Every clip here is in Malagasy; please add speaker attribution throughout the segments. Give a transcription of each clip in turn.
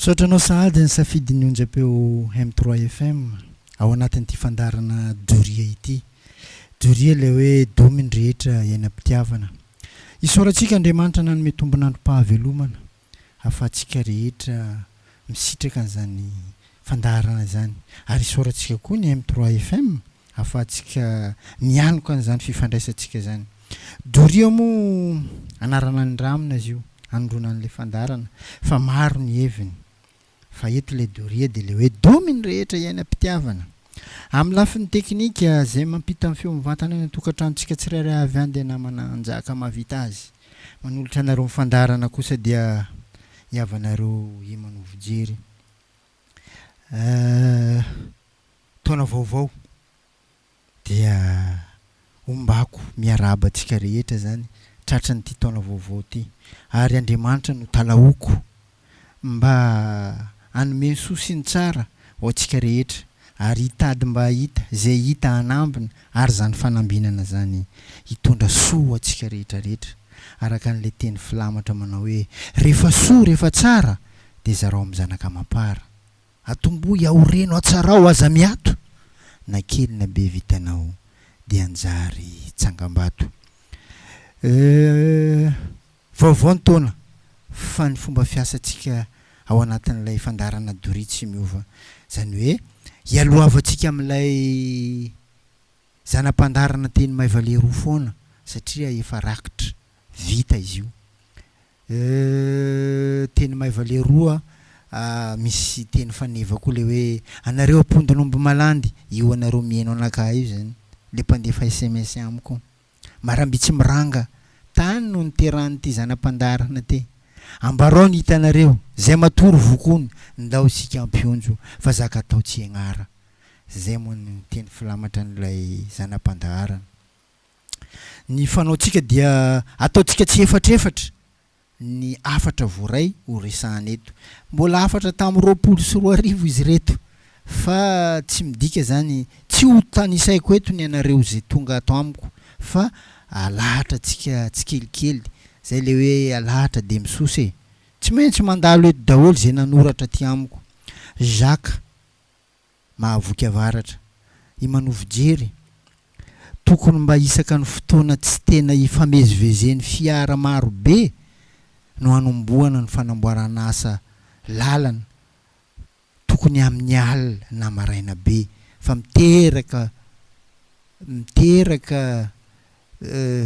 Speaker 1: Misaotra anao sahady nisafidy ny onjam-peo M3 FM ao anatin'ity fandaharana Doria ity. Doria ilay hoe domy ny rehetra iainam-pitiavana. Isaorantsika Andriamanitra nanome tombon'androm-pahavelomana ahafahantsika rehetra misitraka an'izany fandaharana izany. Ary isaorantsika koa ny M3 FM ahafahantsika mianoka an'izany fifandraisantsika izany. Doria moa anarana nindramina izy io anondroana an'ilay fandaharana fa maro ny heviny. Fa eto ilay doria dia ilay hoe domy ny rehetra iainam-pitiavana. Amin'ny lafiny teknika, izay mampita ny feo mivantana any an-tokantranontsika tsirairay avy any dia namana Njaka mahavita azy. Manolotra anareo ny fandaharana kosa dia i havanareo Imanovojery. Eh, taona vaovao dia ombako miarahaba antsika rehetra izany tratran'ity taona vaovao ity ary Andriamanitra no talahoako mba hanome ny soa sy ny tsara ho antsika rehetra ary hitady mba hahita izay hita hanambina ary izany fanambinana izany hitondra soa ho antsika rehetra rehetra araka an'ilay teny filamatra manao hoe rehefa soa rehefa tsara dia zarao amin'ny zanaka amam-para Atombohy aoreno atsarao aza miato na kely na be vitanao dia anjary tsangambato euh Vaovao ny taona fa ny fomba fiasantsika ao anatin'ilay fandaharana doria tsy miova izany hoe ialohavantsika amin'ilay zana-pandaharana teny Maivaleroa foana satria efa rakitra vita izy io Euh teny maiva leroa ah misy teny faneva koa le hoe anareo ampondin'omby malandy io anareo mihaino anakahy io zany le mpandefa sms amiko marambitsy miranga tany no niterahan'ity zana-pandaharana ty ambarao ny hitanareo zay matory vokony ndao isika ampionjo fa zaka atao tsy egnara zay moa no teny filamatra an'ilay zana-pandaharana. Ny fanaontsika dia ataontsika tsiefatrefatra ny hafatra voaray ho resahana eto. Mbola hafatra tamin'ny 2020 izy ireto fa tsy midika izany tsy ho tanisaiko eto ny anareo izay tonga ato amiko fa alahatra tsika tsikelikely, izay ilay hoe alahatra dia misosa e! Tsy maintsy mandalo eto daholo izay nanoratra aty amiko. Jacques. Mahavoky avaratra. I Manovojery, Tokony mba isaka ny fotoana tsy tena ifamezivezen'ny fiara maro be no hanombohana ny fanamboarana asa lalana, tokony amin'ny alina na maraina be fa miteraka miteraka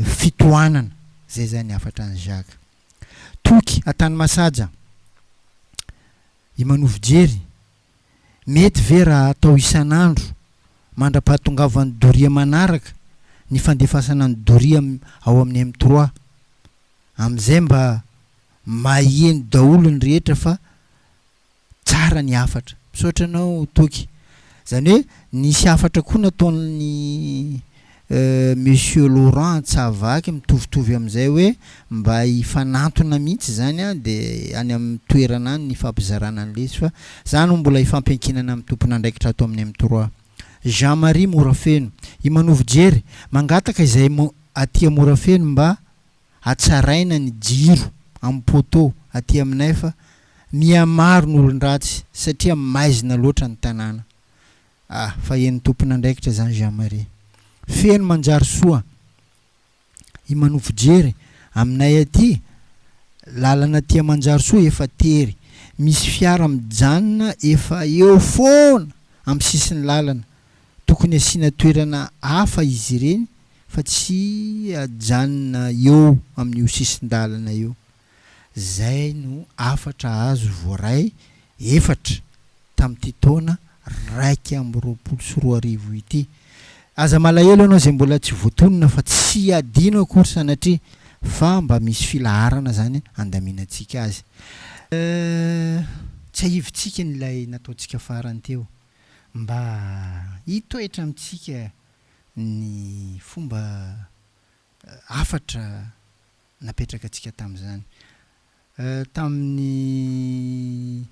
Speaker 1: fitohanana, zay zany hafatra an'i Jacques. Toky, Antanimasaja, I Manovojery, Mety ve raha atao isan'andro mandra-pahatongavan'ny doria manaraka ny fandefasana ny doria ao amin'ny M trois? Amin'izay mba maheno daholo ny rehetra fa tsara ny hafatra. Misaotra anao Toky. Izany hoe nisy hafatra koa nataon'ny Monsieur Laurent Antsahavaky mitovitovy amin'izay hoe mba hifanantona mihitsy izany an dia any amin'ny toerana any ny hifampizarana an'ilay izy fa za no mbola hifampiankinana amin'ny tompon'andraikitra ato amin'ny M3. Jean Marie Morafeno, i Manovojery, mangataka izay aty Morafeno mba hatsaraina ny jiro amin'ny poteau aty aminay fa miha maro ny olon-dratsy satria maizina loatra ny tanàna. Ah, fa eny tompon'andraikitra zany Jean Marie. Feno manjary soa. I Manofijery, aminay aty, lalana aty Manjarisoa efa tery. Misy fiara mijanona efa eo foana amin'ny sisin'ny lalana. Tokony asiana toerana hafa izy ireny fa tsy ajanona eo amin'io sisin-dalana io. Zay no hafatra azo voaray efatra tamin'ity taona 2021 ity. Aza malahelo ianao izay mbola tsy voatonona fa tsy adino akory sanatria fa mba misy filaharana izany andaminantsika azy. Tsiahivintsika ny ilay nataontsika farany teo mba hitoetra amintsika ny fomba hafatra napetraka antsika tamin'izany. Tamin'ny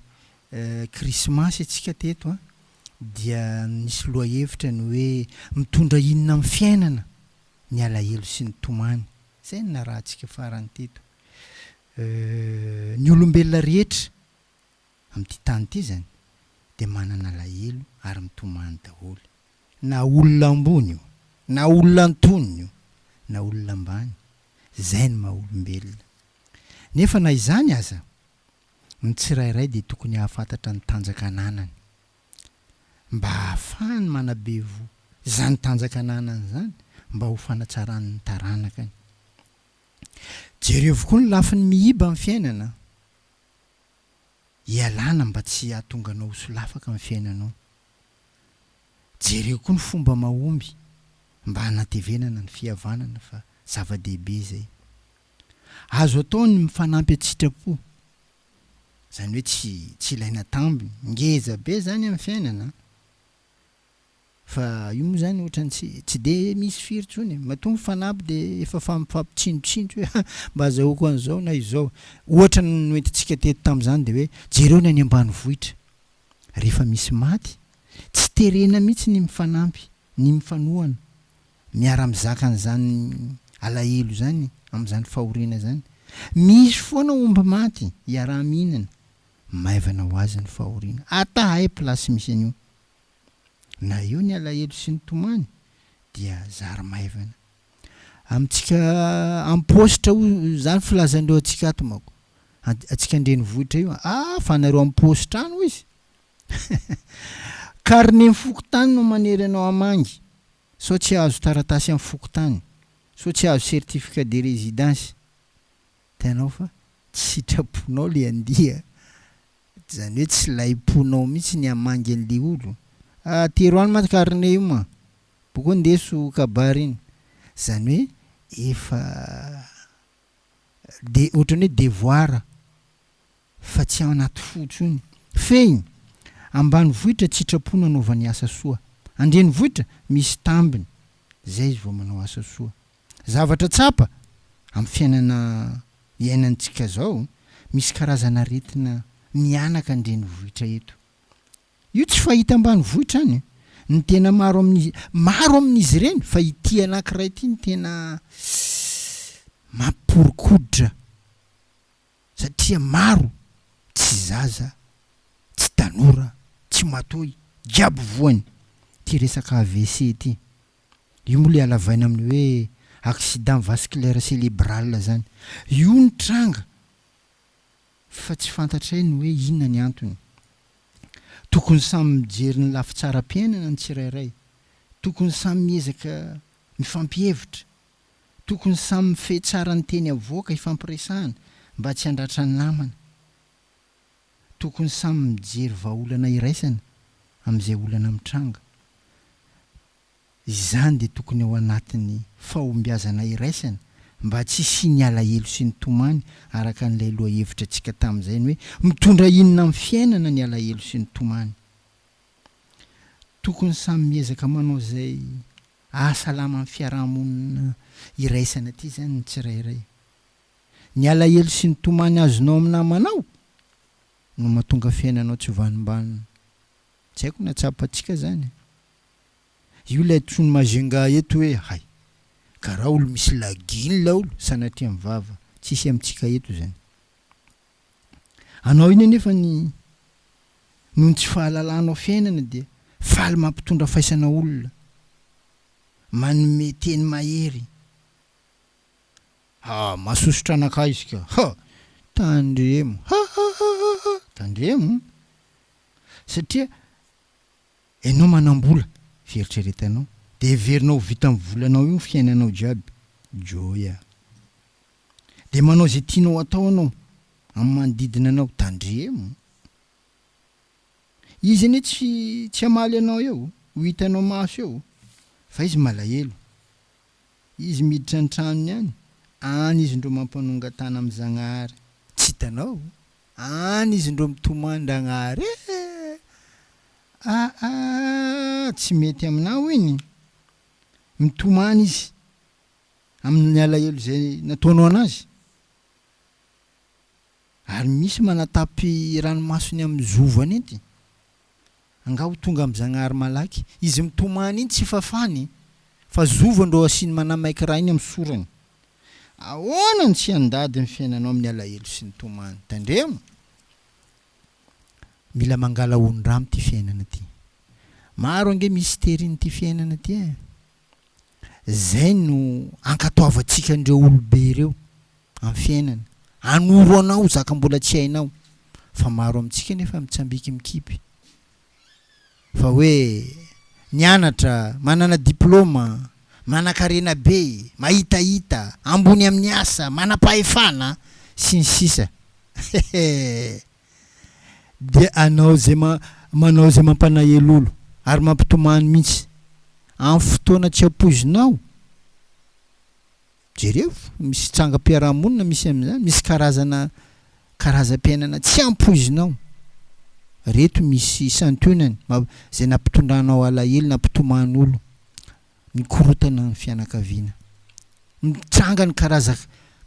Speaker 1: krismasy antsika teto dia nisy lohahevitra ny hoe mitondra inona amin'ny fiainana ny alahelo sy ny tomany. Izay no narahantsika farany teto. Ny olombelona rehetra. amin'ity tany ity izany dia manana alahelo ary mitomany daholo. Na olona ambony io, na olona antonony io, na olona ambany, izay no maha olombelona. Nefa na izany aza, ny tsirairay dia tokony hahafantatra ny tanjaka ananany, mba hahafahany manabe voa izany tanjaka ananany izany mba ho fanatsarany ny taranakany. Jerevo koa ny lafiny miiba amin'ny fiainana, ialana mba tsy hahatonga anao ho solafaka amin'ny fiainanao. Jereo koa ny fomba mahomby mba hanatevenana ny fihavanana fa zava-dehibe izay. Azo atao ny mifanampy an-tsitrapo, izany hoe tsy tsy ilaina tambiny, ngeza be izany amin'ny fiainana an! Fa io moa izany ohatran'ny tsy tsy dia misy firy intsony e! Matoa mifanampy dia efa mifampitsinjotsinjo hoe mba azahoako an'izao na izao. Ohatra ny noentintsika teto tamin'izany dia hoe jereo ny any ambanivohitra, rehefa misy maty, tsy terena mihitsy ny mifanampy, ny mifanohana, miara-mizaka an'izany alahelo izany, amin'izany fahoriana izany. Misy foana omby maty iaraha-mihinana, maivana ho azy ny fahoriana. Ata hay place misy an'io. Na eo ny alahelo sy ny tomany dia zary maivana. Amintsika am-paositra hoy izany filazan'ireo antsika ato manko. Antsika an-drenivohitra io, ah fa nareo am-paositra any hoy izy. Carnet fokontany no manery anao hamangy sao tsy hahazo taratasy amin'ny fokontany, sao tsy hahazo certificat de résidence. Hitanao fa tsy sitraponao le andia, zany hoe tsy laim-ponao mihitsy ny hamangy an'le olo. Atero any mantsy carnet io ma, boko ndeso kabary iny. Zany hoe efa de ohatran'ny hoe devoir fa tsy ao anaty fo intsony. Fehiny, ambanivohitra tsy sitrapo no anaovany asa soa. Andrenivohitra misy tambiny, zay izy vao manao asa soa. Zavatra tsapa, amin'ny fiainana iainantsika zao, misy karazana aretina mihanaka andrenivohitra eto. Io tsy fahita ambanivohitra any. Ny tena maro amin'izy, maro amin'izy ireny fa ity anankiray ity no tena mampiporokoditra satria maro tsy zaza, tsy tanora, tsy matoy, jiaby voany ity resaka AVC ity. Io moa le halavaina amin'ny hoe accident vasculaire célébral zany. Io ny tranga fa tsy fantatray ny hoe inona ny antony. Tokony samy mijery ny lafitsaram-piainana ny tsirairay. Tokony samy miezaka mifampihevitra. Tokony samy mifehy tsara ny teny avoaka ifampiresahana mba tsy handratra ny namana. Tokony samy mijery vahaolana iraisana amin'izay olana mitranga. Izany dia tokony ao anatin'ny fahombiazana iraisana mba tsy hisian'ny alahelo sy ny tomany araka an'ilay lohahevitra antsika tamin'izay ny hoe mitondra inona amin'ny fiainana ny alahelo sy ny tomany. Tokony samy miezaka manao izay ahasalama ny fiarahamonina iraisana ity izany ny tsirairay. Ny alahelo sy ny tomany azonao amin'ny namanao no mahatonga fiainanao tsy vanombanona. Tsy haiko na tsapantsika izany. Io ilay antsoin'i Majunga eto hoe hay! Karaha olo misy laginy laolo sanatria amin'ny vava. Tsisy amintsika eto izany. Anao iny anefa ny noho ny tsy fahalalanao fiainana dia faly mampitondra faisana olona. Manome teny mahery. Ha! Masosotra anakahy izy ka! Ha! Tandremo! Ha ha ha ha ha! Tandremo! Satria Enao manambola, fieritreretanao, dia heverinao ho vita amin'ny volanao io ny fiainanao jiaby. Joy a. Dia manao izay tianao atao anao amin'ny manodidina anao. Tandremo. Izy anie tsy tsy hamaly anao eo, ho hitanao maso eo, fa izy malahelo. Izy miditra ny tranony any, any izy ndro mampanonga-tana amin'i Zagnahary. Tsy hitanao? Any izy ndro mitomany Dragnahary e! Aa tsy mety aminao iny. Mitomany izy amin'ny alahelo izay nataonao anazy. Ary misy manatapy ranomasony amin'ny zovany enty. Angaha ho tonga amin'ny Zagnahary malaky. Izy mitomany iny tsy fafany fa zovany reo asiany manamaiky raha iny amin'ny sorany. Ahoana no tsy handady ny fiainanao amin'ny alahelo sy ny tomany. Tandremo! Mila mangala ondramo ty fiainana ty. Maro ange mysterin'ity fiainana ty e. Zay no ankatoavantsika an'ireo olobe ireo amin'ny fiainana. Hanoro anao zaka mbola tsy hainao. Fa maro amintsika nefa mitsambiky mikipy. Fa hoe nianatra, manana diploma, manankarena be, mahitahita, ambony amin'ny asa, manam-pahefana, sy ny sisa Hehe. Dia anao izay manao izay mampanahelo olo ary mampitomany mihitsy amin'ny fotoana tsy ampoizinao. Jereo, misy trangam-piarahamonina misy amin'izany, misy karazana karazam-piainana tsy ampoizinao. Reto misy santionany izay nampitondranao alahelo, nampitomany olo, mikorontana ny fianakaviana. Mitranga ny karaza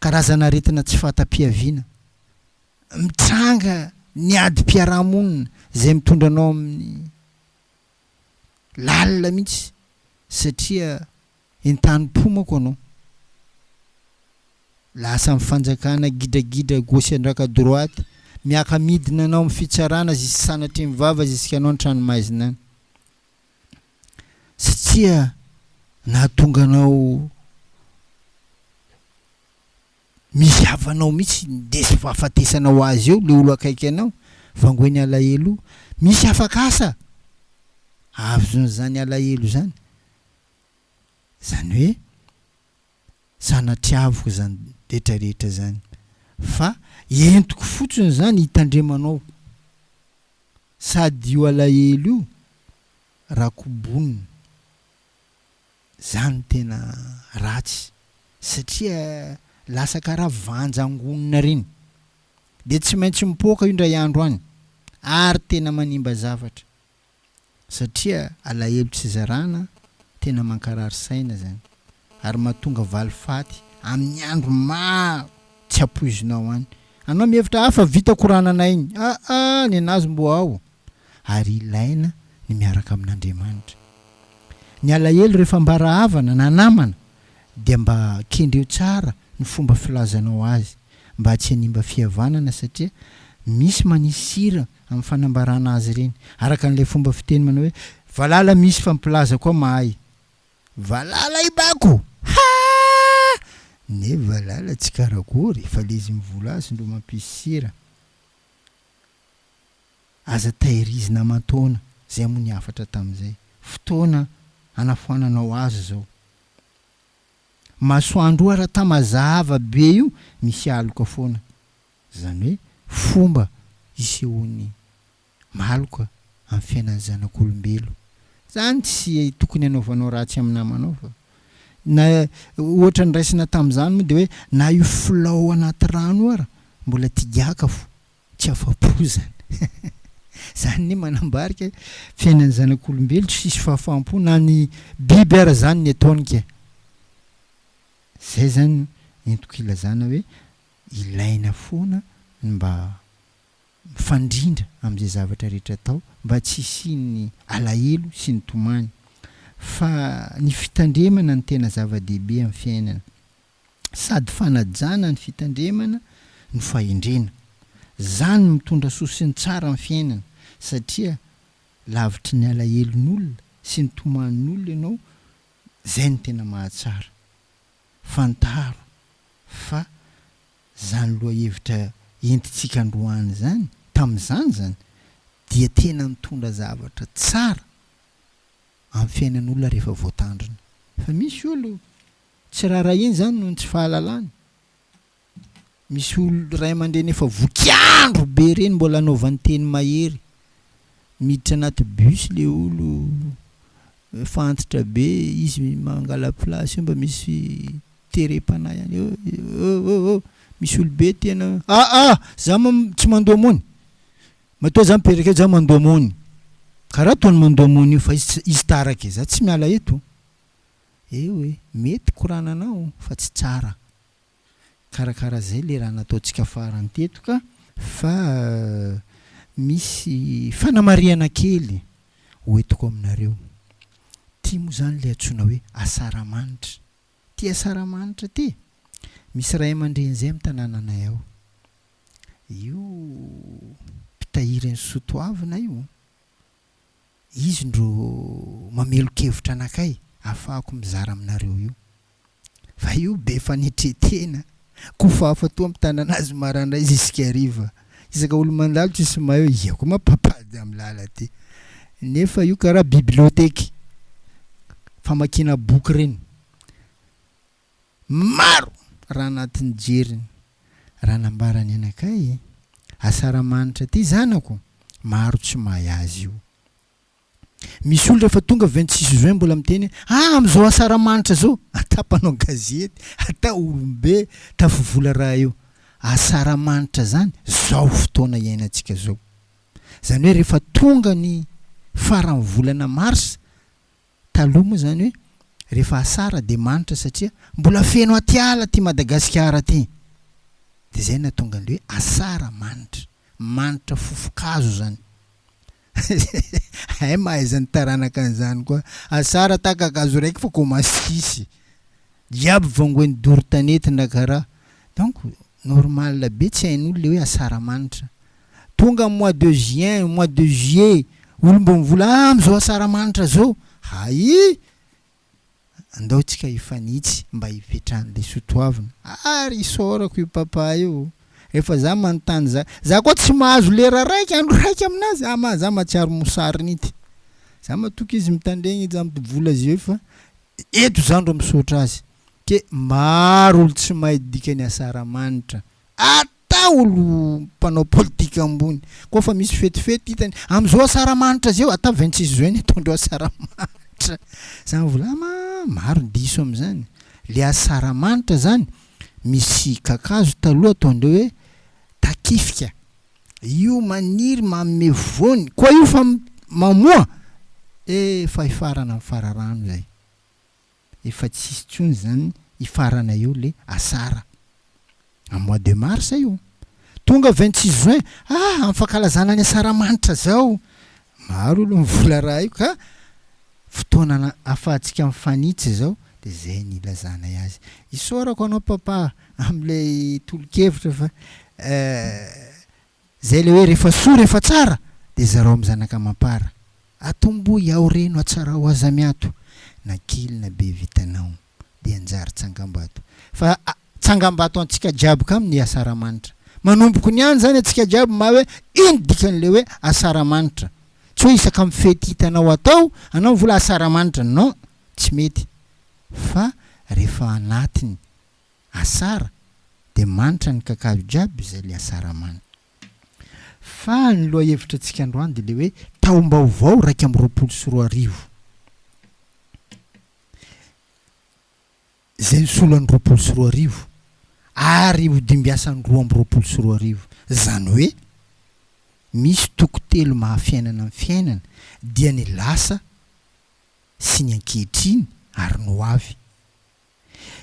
Speaker 1: karazan'aretina tsy fahtam-piaviana. Mitranga ny adim-piarahamonina izay mitondra anao amin'ny lalina mihitsy satria entanim-po manko anao. Lasa amin'ny fanjakana gidragidra gauche andraka droite, miaka-midina anao amin'ny fitsarana zisy sanatria ny vava zisika anao an-tranomaizina any. Satria nahatonga anao Misy havanao mihitsy indesy fahafatesana ho azy eo le olo akaiky anao, vangoeny alahelo io. Misy afaka asa azon'izany alahelo izany. Izany hoe sanatriaviko izany rehetra rehetra izany fa entiko fotsiny izany hitandremanao sady io alahelo io raha kobonina. Zany tena ratsy satria lasa karaha vanja angonina reny de tsy maintsy mipoaka io ndray andro any ary tena manimba zavatra satria alahelo tsy zarana tena mankarary saina zany ary mahatonga valifaty amin'ny andro maro tsy ampoizinao any anao mihevitra ah fa vita koranana iny aa nenazy mbo ao ary ilaina ny miaraka amin'Andriamanitra. Ny alahelo rehefa ambara havana na namana dia mba kendreo tsara ny fomba filazanao azy mba tsy hanimba fihavanana satria misy manisy sira amin'ny fanambarana azy ireny araka an'ilay fomba fiteny manao hoe valala misy fa mpilaza koa mahay valala i bako! Ha! Ne valala tsy karakory fa le izy mivola azy no mampisy sira. Aza tahirizina aman-taona, izay moa ny hafatra tamin'izay. Fotoana hanafoananao azy izao. Masoandro io ara mazava be io misy aloka foana. Izany hoe fomba isehoan'ny maloka amin'ny fiainan'ny zanak'olombelo. Izany tsy tokony hanaovanao ratsy amin'ny namanao fa na ohatra noraisina tamin'izany moa dia hoe na io filao anaty rano io ara mbola tigaka fo. Tsy afa-po zany. Zany ne manambarika fiainan'ny zanak'olombelo tsisy fahafaham-po na ny biby ara zany ny ataony ke. Zay zany entiko ilazana hoe ilaina foana ny mba mifandrindra amin'izay zavatra rehetra atao mba tsy hisian'ny alahelo sy ny tomany. Fa ny fitandremana no tena zava-dehibe amin'ny fiainana. sady fanajana ny fitandremana no fahendrena. Zany no mitondra soa sy ny tsara amin'ny fiainana satria lavitry ny alahelon'olona sy ny tomanin'olona ianao, zay no tena mahatsara. Fantaro fa zany lohahevitra entintsika androany zany, tamin'izany zany, dia tena mitondra zavatra tsara amin'ny fiainan'olona rehefa voatandrina. Fa misy olo Tsy raharahiany izany noho ny tsy fahalalany. Misy ol ray aman-dreny efa voky andro be ireny mbola anaovany teny mahery. Miditra anaty bus le olo efa antitra be, izy mangala place eo mba misy terem-panahy ihany eo, oh oh oh, misy olobe tena ah ah za tsy mandoa mony, matoa za mipetraka eto za mandoa mony, karaha ataony mandoa mony io fa izy izy taraiky e, za tsy miala eto. Eo e, mety korananao fa tsy tsara. Karakara zay le raha nataontsika farany teto ka. Fa misy fanamarihana kely ho entiko aminareo. Ty moa zany le antsoina hoe asaramanitra. Ty asaramanitra ty, misy ray aman-dreny zay am tanànanay ao. Io. Mpitahiry ny soa toavina io. Izy ndro mamelon-kevitra anakay afahako mizara aminareo io. Fa io be fanetren-tena, kofafa toa mitanana azy marandray jusqu'à hariva. Isaka olo mandalo tsisy mahay hoe ia koa ma papady am lala ty. Nefa io karaha bibliothèque famakiana boky reny. Maro raha anatin'ny jeriny. Raha nambarany anakay, Asaramanitra ty zanako, maro tsy mahay azy io. Misy olona rehefa tonga 26 juin mbola miteny hoe ah amin'izao asaramanitra zao, ata mpanao gazety, ata olombe tafivola raha io. Asaramanitra zany zao fotoana iainantsika zao. Zany hoe rehefa tonga ny faran'ny volana mars, taloha moa zany hoe rehefa asara dia manitra satria mbola feno atiala ty Madagasikara ty. Dia zay nahatonga an'le hoe asara manitra. Manitra fofon-kazo zany. Hay mahaizan'ny taranaka an'izany koa. Asara ta kakazo raiky fa commence tsisy. Jiaby vangoen'ny doro tanety na karaha. Donc normal be tsy hain'olo le hoe asaramanitra. Tonga mois de juin, mois de juillet, olo mbo mivola ah amzao asaramanitra zao. Hay! Andao tsika hifanitsy mba hipetrahan'le sotoavina. Ary isaorako io papa io. Rehefa za manontany za, za koa tsy mahazo lera raiky, andro raiky aminazy, ah ma za mahatsiaro mosary ninty. Za matoky izy mitandregny izy amty vola zay fa eto za ndro misaotra azy. Ke maro olo tsy mahay dikany asaramanitra. Ata olo mpanao politika ambony koa fa misy fetifety hitany amzao asaramanitra zeo ata 26 juin ny ataondreo asaramanitra zany volama maro ny diso amzany le asaramanitra zany misy kakazo taloha ataondreo hoe takifika io maniry manome voany koa io fa mamoa eh fa hifarana am fararano zay efa tsisy tsony zany hifarana eo le asara am mois de mars io tonga 26 juin ah am fankalazana ny asaramanitra zao maro olo mivola raha io ka fotoana afahantsika mifanitsy zao de zay ny ilazanay azy isaorako anao papa amle tolokevitra fa Zay le hoe rehefa soa rehefa tsara de zarao am zanaka amam-para. Atombohy aoreno atsarao aza miato na kely na be vitanao de anjary tsangambato. Fa tsangambato antsika jiaby ka ny asaramanitra. Manomboko niany zany antsika jiaby mahay hoe ino dikan'le hoe asaramanitra. Tsy hoe isaka am fety hitanao atao anao mivola asaramanitra non tsy mety fa rehefa anatiny Asara dia manitra ny kakazo jiaby izay le asara manitra. Fa ny lohahevitra antsika androany dia le hoe taom-baovao 2021 izay nisolo an'ny 2020 ary ho dimbiasan'ny 2022. Izany hoe misy toko telo maha fiainana ny fiainana dia ny lasa sy ny ankehitriny ary ny ho avy.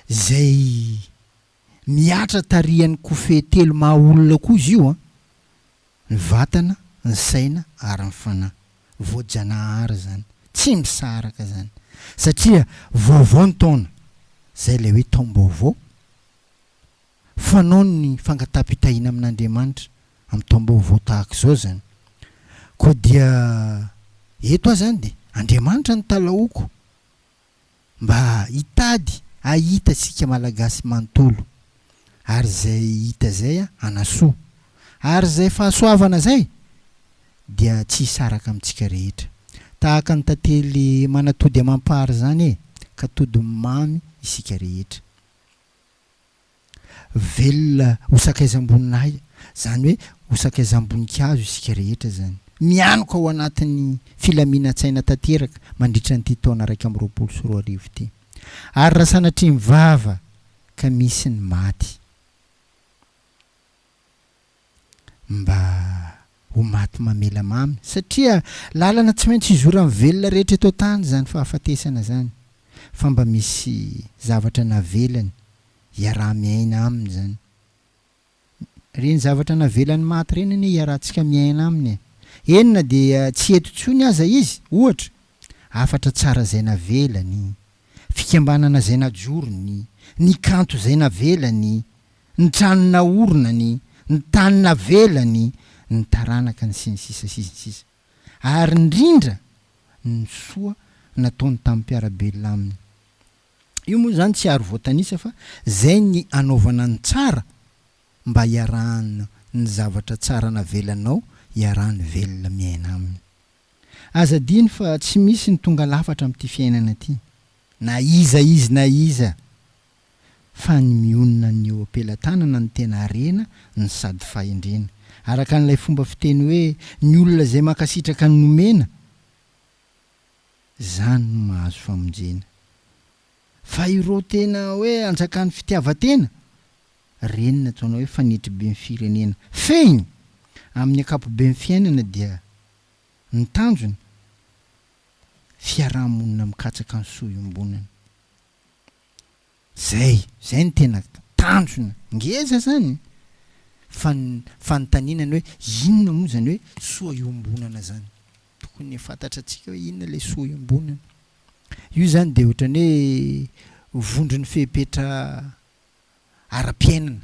Speaker 1: Izay mihatra tarihan'ny kofehy telo maha olona koa izy io an, ny vatana, ny saina ary ny fanahy. Voajanahary izany. Tsy misaraka izany. Satria vaovao ny taona, izay ilay hoe taom-baovao. Fanao ny fangataham-pitahiana amin'Andriamanitra amin'ny taom-baovao tahaka izao izany. Koa dia eto aho izany dia Andriamanitra no talahoako. Mba hitady hahita isika Malagasy manontolo ary izay hita izay hanasoa. Ary izay fahasoavana izay dia tsy hisaraka amintsika rehetra. Tahaka ny tantely manatody amam-pary izany e, ka tody mamy isika rehetra. Velona ho sakaizam-boninahitra, izany hoe ho sakaizam-boninkazo isika rehetra izany. Mianoka ao anatin'ny filaminan-tsaina tanteraka mandritra an'ity taona 2021 ity. Ary raha sanatria mivava ka misy ny maty, mba ho maty mamela mamy, satria lalana tsy maintsy hizoran'ny velona rehetra eto an-tany izany fahafatesana izany, fa mba misy zavatra navelany hiaraha-miaina aminy izany. Ireny zavatra navelan'ny maty ireny anie hiarahantsika miaina aminy e! Eny na dia tsy eto intsony aza izy, ohatra, hafatra tsara izay navelany, fikambanana izay najorony, ny kanto izay navelany, ny trano naorinany, ny tany navelany, ny taranakany sy ny sisa sy ny sisa. Ary indrindra ny soa nataony tamin'ny mpiara-belona aminy. Io moa izany tsy ary voatanisa fa zay ny anaovana ny tsara mba hiarahana ny zavatra tsara navelanao hiarahany velona miaina aminy. Aza adino fa tsy misy ny tonga lafatra amin'ity fiainana ity na iza izy na iza fa ny mionona ny eo am-pelatanana no tena harena no sady fahendrena. Araka an'ilay fomba fiteny hoe ny olona izay mankasitraka ny nomena Zany no mahazo famonjena. Fa ireo tena hoe anjakan'ny fitiavan-tena, reny no ataonao hoe fanetriben'ny firenena. Fehiny, amin'ny ankapoben'ny fiainana dia ny tanjona, fiaraha-monina mikatsaka ny soa iombonana. Zay, zay no tena tanjona ngeza zany fa ny fanontaniana ny hoe inona moa zany hoe soa iombonana zany? Tokony fantatra antsika hoe inona ilay soa iombonana. Io zany dia ohatran'ny hoe vondron'ny fepetra ara-piainana,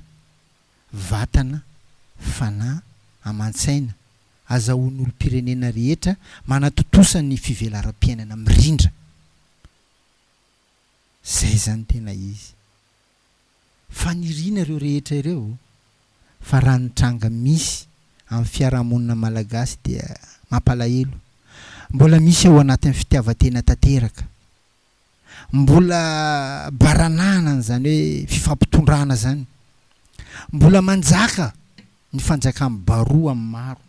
Speaker 1: vatana, fanahy, aman-tsaina, azahoan'ny olom-pirenena rehetra manatontosa ny fivelaram-piainana mirindra. Zay zany tena izy. Faniriana ireo rehetra ireo fa raha ny tranga misy amin'ny fiarahamonina malagasy dia mampalahelo. Mbola misy ao anatin'ny fitiavan-tena tanteraka. Mbola baranahana an'izany hoe fifampitondrana zany. Mbola manjaka ny fanjakan'ny baroa amin'ny maro.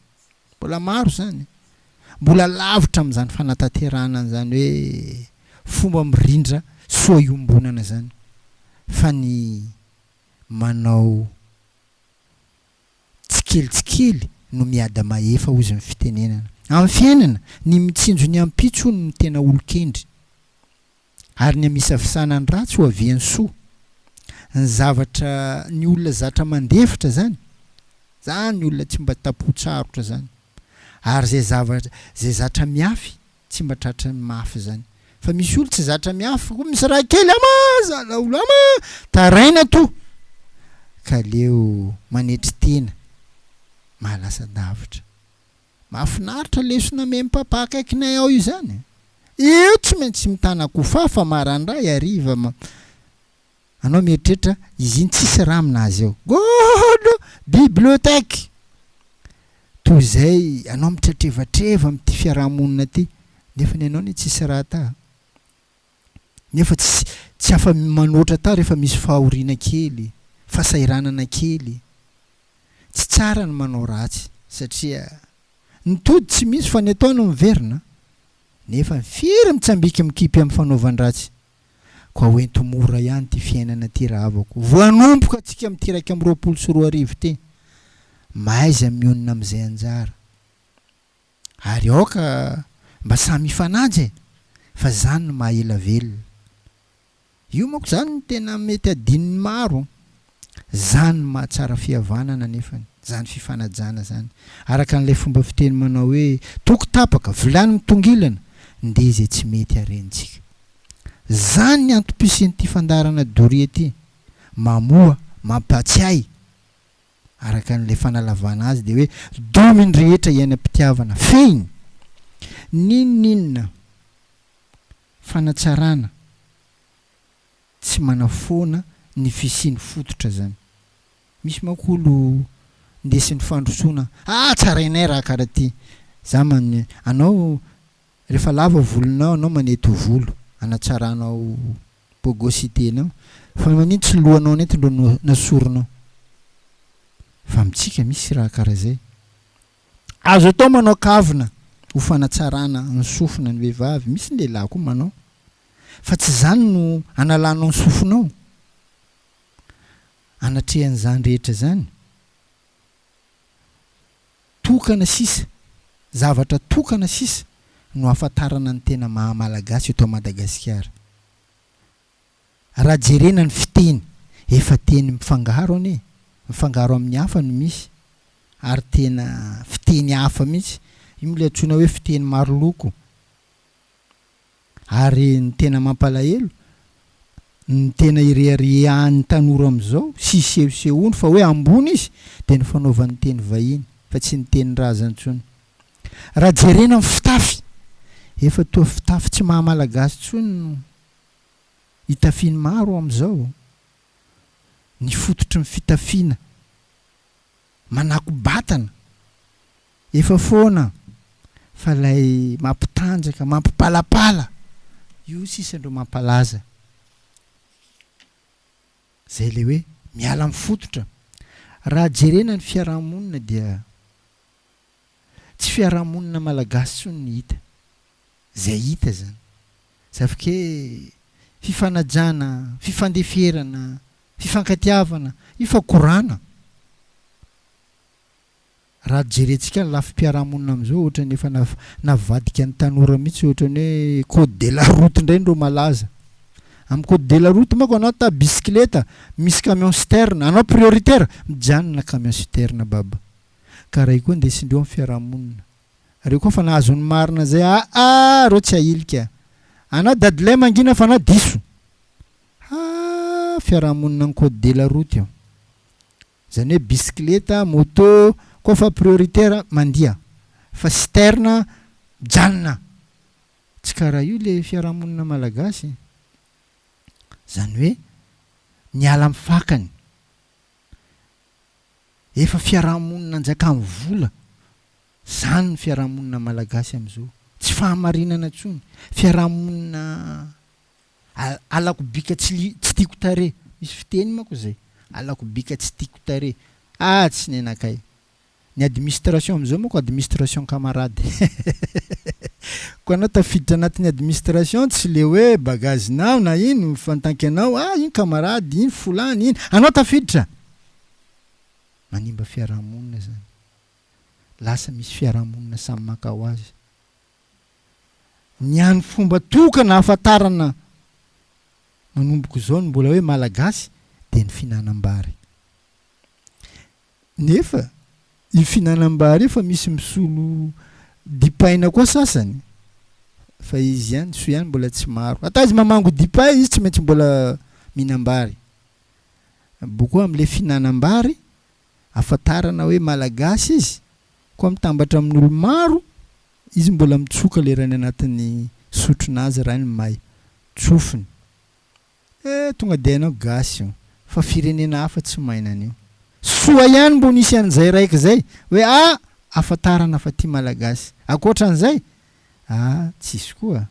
Speaker 1: Mbola maro izany. Mbola lavitra amin'izany fanatanterahana an'izany hoe fomba mirindra soa iombonana izany fa ny manao tsikelitsikely no miada-mahefa hozy ny fitenenana. Amin'ny fiainana, ny mitsinjo ny ampitso hono no tena olon-kendry. Ary ny amisavisana ny ratsy ho avian'ny soa. Ny zavatra, ny olona zatra mandefitra zany, zany olona tsy mba tapo-tsarotra zany. Ary zay zavatra, zay zatra miafy, tsy mba tratran'ny mafy zany. Fa misy olo tsy zatra miafy koa misy raha kely ama zala olo ama taraina to. Ka aleo manetry tena, mahalasa davitra. Mahafinaritra lesona amen'i papa akaikinay ao izany. Eo tsy maintsy mitana kofafa marandray hariva ma anao mieritreritra izy iny tsisy raha aminazy ao. Godo! Bibliothèque! Toy izay anao mitretrevatreva amin'ity fiarahamonina ity nefa ny anao anie tsisy raha ta. Nefa tsy tsy afa manoatra ta rehefa misy fahoriana kely, fahasahiranana kely. Tsy tsara ny manao ratsy satria ny tody tsy misy fa ny atao no miverina nefa firy mitsambika mikipy amin'ny fanaovan-dratsy koa hoento mora ihany ity fiainana ity rahavako vao hanomboka antsika amin'ity 2021 ity mahaiza mionona amin'izay anjara ary aoka mba samy hifanaja e fa zany no maha ela velona Io manko zany no tena mety adinon'ny maro. Zany no mahatsara fihavanana nefany, zany fifanajana zany. Araka an'ilay fomba fiteny manao hoe toko tapaka, vilany mitongilana, ndeha izay tsy mety harenintsika. Zany ny antom-pisian'ity fandaharana doria ity. Mamoha, mampatsiahy. Araka an'ilay fanalavana azy dia hoe domy ny rehetra iainam-pitiavana. Fehiny, n'inon'inona. Fanatsarana tsy manafoana ny fisian'ny fototra zany. Misy manko olo ndesin'ny fandrosoana, ah tsarainay raha kara ty, za man anao refa lava volonao anao manety volo anatsaranao bogosité nao fa manino tsy lohanao nety ndro nasorinao fa amintsika misy raha kara zay. Azo atao manao kavina ho fanatsarana ny sofina ny vehivavy, misy ny lehilahy koa manao, fa tsy izany no analanao ny sofinao. Anatrehan'izany rehetra izany, tokana sisa, zavatra tokana sisa no ahafantarana ny tena maha Malagasy eto Madagasikara. Raha jerena ny fiteny, efa teny mifangaro anie, mifangaro amin'ny hafa no misy, ary tena fiteny hafa mihitsy, io moa ilay antsoina hoe fiteny maro loko, ary ny tena mampalahelo, ny tena ireharehan'ny tanora amin'izao sy isehosehoany fa hoe ambony izy dia ny fanaovany teny vahiny. fa tsy ny tenin-drazana intsony. Raha jerena ny fitafy, efa toa fitafy tsy maha malagasy intsony no itafian'ny maro amin'izao. Ny fototry ny fitafiana manako-batana efa foana fa ilay mampitanjaka, mampipalapala, io sisa no mampalaza. Izay ilay hoe miala amin'ny fototra. Raha jerena ny fiaraha-monina dia tsy fiaraha-monina malagasy intsony ny hita. Izay hita izany. Zafike fifanajana, fifandeferana, fifankatiavana, io fa korana. Raha jerentsika ny lafim-piarahamonina amin'izao ohatran'ny efa navadika ny tanora mihitsy ohatran'ny hoe code de la route indray no malaza. Amin'ny code de la route manko anao ta bisikileta, misy camion citerne, anao prioritaire, mijanona camion citerne baba. Ka raha io koa ndesindreo amin'ny fiarahamonina. Reo koa fa nahazo ny marina zay aa reo tsy ahilika. Anao dadilay mangina fa anao diso. Haa fiarahamonina ny code de la route io. Zany hoe bisikileta, moto, koa fa prioritaire mandia fa citerne mijanona. Tsy karaha io le fiarahamonina malagasy. Zany hoe miala amin'ny fakany. Efa fiarahamonina anjakan'ny vola zany ny fiarahamonina malagasy amizao. Tsy fahamarinana tsony. Fiarahamonina alako bika tsy tsy tiako tarehy. Misy fiteny manko zay. Alako bika tsy tiako tarehy. Ah tsy nenakay. Ny administration amizao manko administration camarade. Ko anao tafiditra anatin'ny administration tsy le hoe bagazinao na ino fa en tant que anao ah iny camarade iny folany iny. Anao tafiditra. Manimba fiarahamonina zany. Lasa misy fiarahamonina samy maka ho azy. Ny hany fomba tokana ahafantarana manomboka izao ny mbola hoe Malagasy dia ny fihinanam-bary. Nefa io fihinanam-bary io efa misy misolo dipaina koa sasany fa izy ihany, soa ihany mbola tsy maro. Ata izy mamango dipay izy tsy maintsy mbola mihinam-bary. Bokoa amle fihinanam-bary ahafantarana hoe Malagasy izy koa mitambatra amin'olo maro izy mbola mitsoka le rainy anatin'ny sotronazy rainy may tsofiny eh tonga de hainao gasy io fa firenena hafa tsy maina an'io soa ihany mbo nisy an'izay raiky zay hoe ah ahafantarana fa ty Malagasy akoatran'izay ah tsisy koa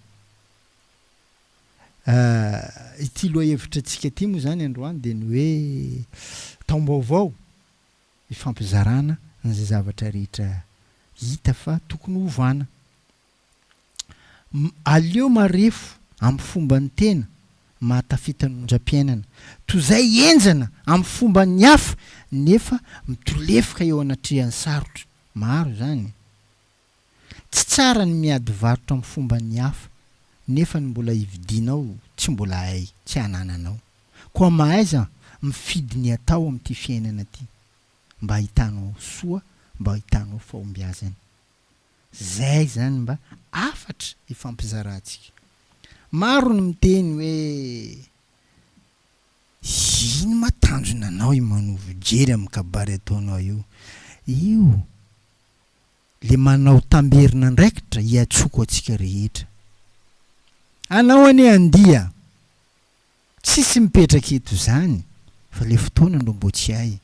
Speaker 1: Ity lohahevitra antsika ity moa izany androany dia ny hoe taom-baovao ifampizarana an'izay zavatra rehetra hita fa tokony hovana. Aleo marefo amin'ny fomban'ny tena mahatafita ny onjam-piainana, toy izay henjana amin'ny fomban'ny hafa nefa mitolefoka eo anatrehan'ny sarotra. Maro izany. Tsy tsara ny miady varotra amin'ny fomban'ny hafa nefa ny mbola hividianao tsy mbola hay, tsy anananao. Koa mahaiza mifidy ny atao amin'ity fiainana ity mba hahitanao soa, mba hahitanao fahombiazana. Zay izany mba hafatra ifampizarantsika. Maro ny miteny hoe ino ma tanjona anao i Manovo jery amin'ny kabary ataonao io. Io le manao tamberin'andraikitra hiatsoko antsika rehetra. Anao anie andia tsisy mipetraka eto zany fa le fotoana no mbo tsy hay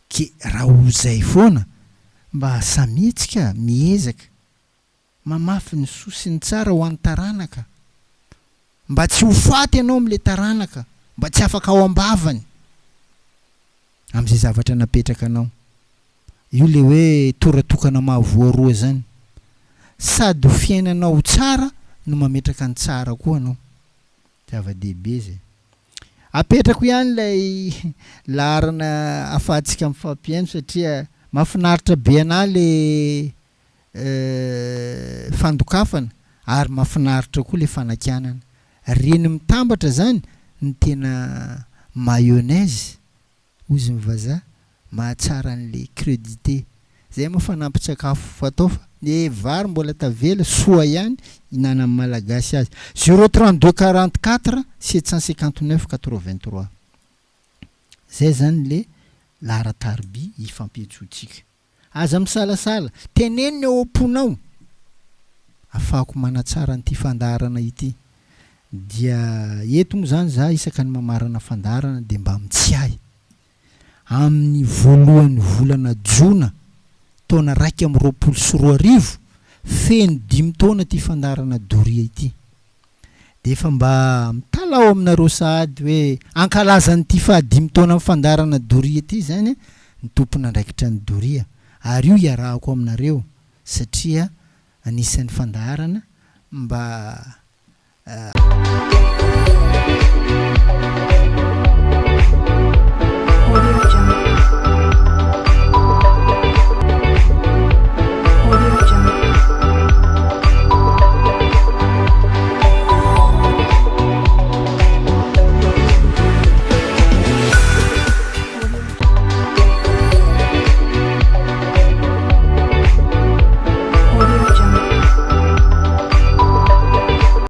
Speaker 1: ke raha ho zay foana mba samia tsika miezaka mamafy ny soa sy ny tsara ho an'ny taranaka mba tsy ho faty ianao amle taranaka mba tsy afaka ao ambavany amzay zavatra napetraka anao. Io le hoe toratokana mahavoa roa zany. Sady ho fiainanao ho tsara no mametraka ny tsara koa anao. Zava-dehibe zay. Apetrako ihany ilay laharana afahantsika mifampihaino satria mahafinaritra be anah le fandokafana ary mahafinaritra koa le fanakianana. Reny mitambatra zany no tena mayonnaise Hozy ny vazaha, mahatsara an'le crudité. Zay moa fanampin-tsakafo fatao fa le vary mbola tavela, soa ihany hinanan'ny Malagasy azy. Zéro 32 44 759 83. Zay zany le laharan-tariby hifampiantsoantsika. Aza misalasala, teneno ny ao am-ponao. Afahako manatsara an'ity fandaharana ity. Dia eto moa izany za isaka ny mamarana fandaharana dia mba mitsiahy. Amin'ny voalohan'ny volana jona taona 2021, feno dimy taona ity fandaharana Doria ity. Dia efa mba mitalaho aminareo sahady hoe hankalaza an'ity fahadimy taonan'ny fandaharana Doria ity izany ny tompon'andraikitra ny Doria. Ary io iarahako aminareo satria anisan'ny fandaharana mba.